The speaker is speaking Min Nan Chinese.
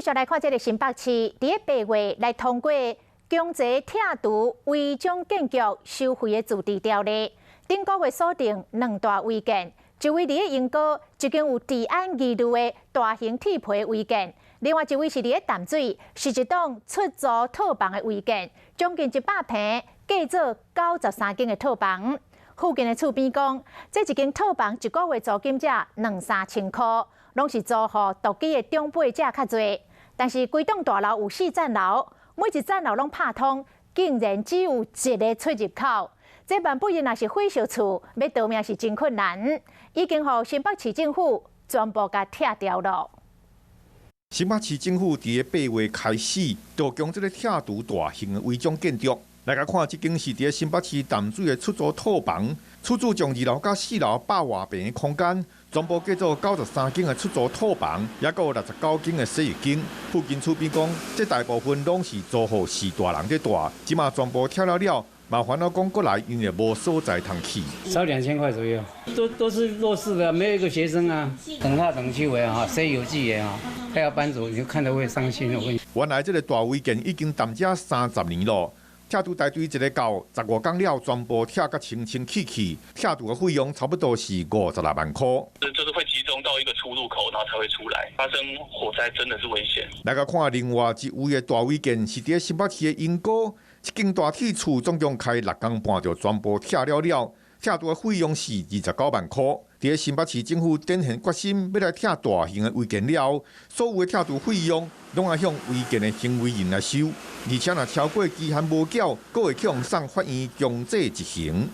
續來看這个新北市，佇咧8月來通過強制拆除違章建築收費的自治條例。頂個月鎖定兩大違建，一位佇咧鶯歌一間有治安疑慮的大型鐵皮違建，另外一位是佇咧淡水，是一棟出租套房的違建，將近100坪，改做93間的套房。附近的厝邊講，這一間套房一個月租金才兩三千箍，攏是租予獨居的長輩者較濟。但是規棟大樓有四層樓，每一層樓攏拍通，竟然只有一个出入口。這萬不一若是火燒厝，欲逃命是真困難。已經予新北市政府全部共拆掉了。新北市政府佇咧8月開始，就將這个拆除大型的違章建築。來共看，這間是佇咧新北市淡水的出租套房，出租將二樓佮四樓百外坪的空間，全部改做93間的出租套房，抑閣有69間的洗浴間。附近厝邊講，這大部分攏是租予序大人佇蹛，這馬全部拆了了，嘛煩惱講過來，因為無所在通去。少2000塊左右，都是弱勢的，沒有一個學生啊，等來等去為哈，誰有機緣啊？他要搬走，你就看得會傷心。我跟你原來這个大違建已經踮遮30年咯。拆除大隊一个到15工了，全部拆甲清清氣氣，拆除的費用差不多是56萬箍。就是會集中到一個出入口，然後才會出來。發生火災真的是危險。來共看另外一位的大違建，是佇咧新北市的鶯歌，這間大鐵厝總共開六工半就全部拆了了，拆除的費用是29萬箍。佇咧新北市政府展現決心，欲來拆大型的違建了，所有的拆除費用攏愛向違建的行為人來收，而且若超過期限無繳，閣會去予送法院強制執行。